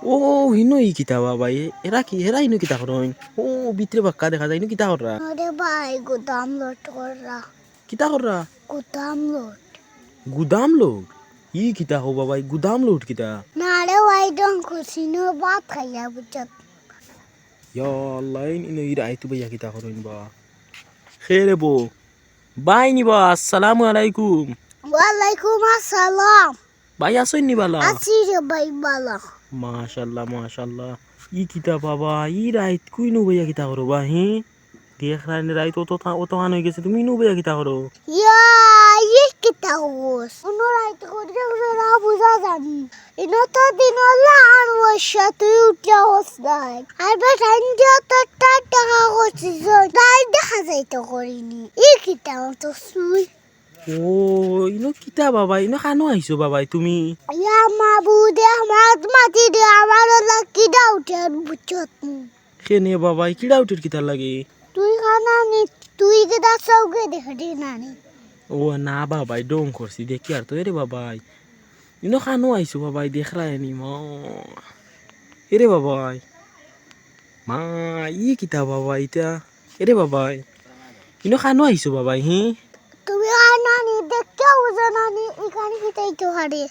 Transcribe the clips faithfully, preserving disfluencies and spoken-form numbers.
ও, হিনো ই কিতা বাবাই? এরা কি, এরা ইনো কিতা করইন? ও, ভিতরে বাক্কা দেখা যায়, ইনো কিতা কররা? আরে ভাই, গুদাম লোড কররা। কিতা কররা? গুদাম লোড। গুদাম লোড? ই কিতা কও বাবাই, গুদাম লোড কিতা? না রে ভাই, ডং করছি, ইনো ভাত খাইয়া বুঝছত। ইয়া আল্লাহ, ইন-, ইনো ই রাইত বইয়া কিতা করইন বা? খে রে বো। ভাই নি বা, আসসালামু আলাইকুম। ওয়ালাইকুম আসসালাম। ভাই আছইন নি বালা? আছি রে ভাই বালা। মাশাআল্লাহ, মাশাআল্লাহ। ই কিতা বাবা, ই রাইত কুইনো বইয়া কিতা করো বা, হি? দেখরায় নি রাইত অত থা-, অত খান অই গেছে, তুমি ইনো বইয়া কিতা করো? ইয়া, ই কিতা কস? কুনো রাইত করি না বুঝা জানি। ইনো তো দিন অলা আর বর্ষা তুই উঠিয়া হস নাই। আর বেটাইন দিয়া তো টাকা করছিস, তাই দেখা যাইতো করিনি। ই কিতা তো সুই। ও, ইনো কিতা বাবা? ইনো কানো আইছো বাবাই তুমি? ইয়া মাবুদে, মাত মাতি দে, আমার অলা কিডা উঠে আর বুঝছত নি। কেনে বাবাই, কিডা উঠের কিতার লাগি? তুই কানা নি, তুই কিতা চউখে দেখরে না নি? ও না বাবাই, ডং করছি, দেখি আর তো। এরে বাবাই, ইনো কানো আইছো বাবাই, দেখরায় নি মা। এরে বাবাই, মা, ই কিতা বাবা ইটা? এরে বাবাই, ইনো কানো আইছো বাবাই, হি? তুমি কানা নি, দেখিয়া বুঝো না নি, ইখান কিতা অইতো পারে।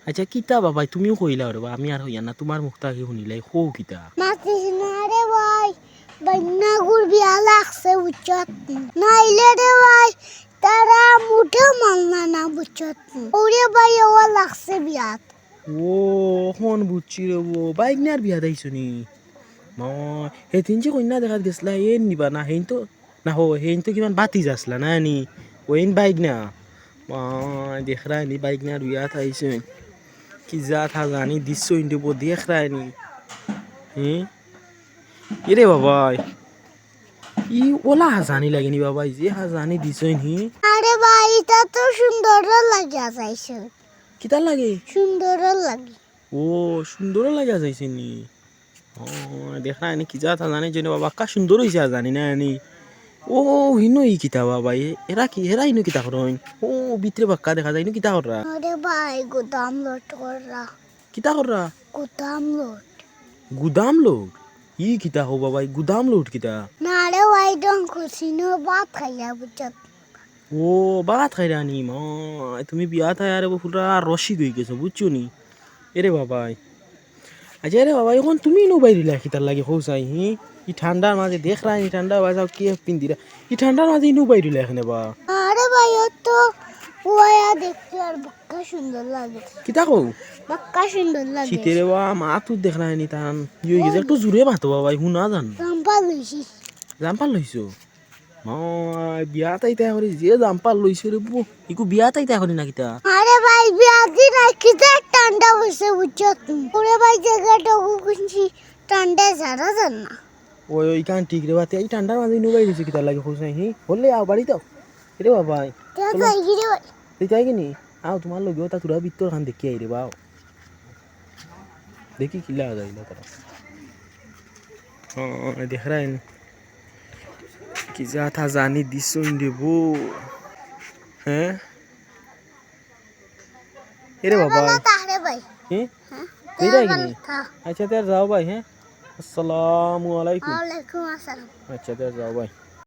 আচ্ছা, কিতা বাবাই, তুমিও কইলাও রে বা, আমি আর কইয়ার না, তুমার মুখ থাকি হুনিলাই, কও কিতা? মাতিস না রে ভাই, বাইগনাগুর বিয়া লাগছে বুঝছত নি। নাইলে রে ভাই, তারা মুঠে মানলা না বুঝছত নি। ওরে ভাই, অউ লাগছে বিয়াত। ও, অখন বুঝছি রে বো, বাইগনার বিয়াত আইছো নি? মা, হেদিন যে কইন্যা দেখাত গেছলা, এ নিবা না, হেইন তো না হো, হেইন তো কিমান বাতিজা আছলা না নি? অইন বাইগনা। মা, দেখরায় নি বাইগনার বিয়াত আইছইন। কি জাত হাজানি দিছইন রে বো, দেখরায় নি? হি? এরে বাবাই, ই অলা হাজানি লাগে নি বাবাই, যে হাজানি দিছইন হি? আরে ভাই, ইটা তো সুন্দর লাগিয়া যাইছে। কিতা লাগে? সুন্দর লাগে। ও, সুন্দর লাগিয়া যাইছে নি? ও, দেখরায় নি কি জাত হাজানি যেন বাবা, কা সুন্দর অইছে হাজানি না নি? ও, হিনো ই কিতা বাবা, এ-, এরা কি, এরা ইনো কিতা করইন? ও, ভিতরে বাক্কা দেখা যায়, ইনো কিতা কররা? আরে ভাই, গুদাম লোড কররা। কিতা কররা? গুদাম লোড। গুদাম লোড? ই কিতা কও বাবাই, গুদাম লোড কিতা? না রে ভাই, ডং করছি, ইনো ভাত খাইয়া বুঝছত। ও, ভাত খাইরা নি মা? তুমি বিয়াত আইয়া রে বো পুরা রসিক অই গেছো, বুঝছো নি? এরে বাবাই। আচ্ছা, এরে বাবাই, অখন তুমি ইনো বাইরিলায় কিতার লাগি কও চাই, হি? ই ঠান্ডার মাঝে দেখরায় নি, ঠান্ডা বাজাও কি পিন্দিরা। ই ঠান্ডার মাঝে ইনো বাইরিলায় কেনে বা? আরে ভাই, অত উবাইয়া দেখছি আর বাক্কা সুন্দর লাগে। কিতা কও? বাক্কা সুন্দর লাগে। শীতে রে বা, মা তো দেখরায় নি তান। ই অই গেছে, ওই। একটু জুরে মাতো বাবাই, হুনা যার না। জাম্পার লইছি। জাম্পার লইছো? মাই, বিয়াত আইতা করি যে জাম্পার লইছে রে বো, ইগু বিয়াত আইতা করি না কিতা? আরে ভাই, বিয়াত দি না, কিতা ঠান্ডা বইছে বুঝছত নি? ওরে ভাই, জাগাটা কুনছি ঠান্ডা জারা যার না। ওই, ওই, ইখান ঠিক রে বা, তে ই ঠান্ডার মাঝে ইনো বাইরিছো কিতার লাগি কও চাই, হি? হলে আও, বাড়িত আও। এরে বাবাই। তে চলো। যাই কি রে ভাই? তে যাই কি নি? আও, তুমার লগে অতা থুড়া ভিতর খান দেখি আই রে বা। দেখি কিলা যায় না তারা। ও, দেখরায় নি। কি জাত হাজানি দিছইন রে বো। হে? এরে বাবা। বালা তাহরে ভাই। হে? হ্যাঁ? কই যাই বালা কিনি? থা। আচ্ছা, তে যাও ভাই, হে? আসসালামু আলাইকুম। ওয়ালাইকুম আসসালাম। আচ্ছা, তে যাও ভাই।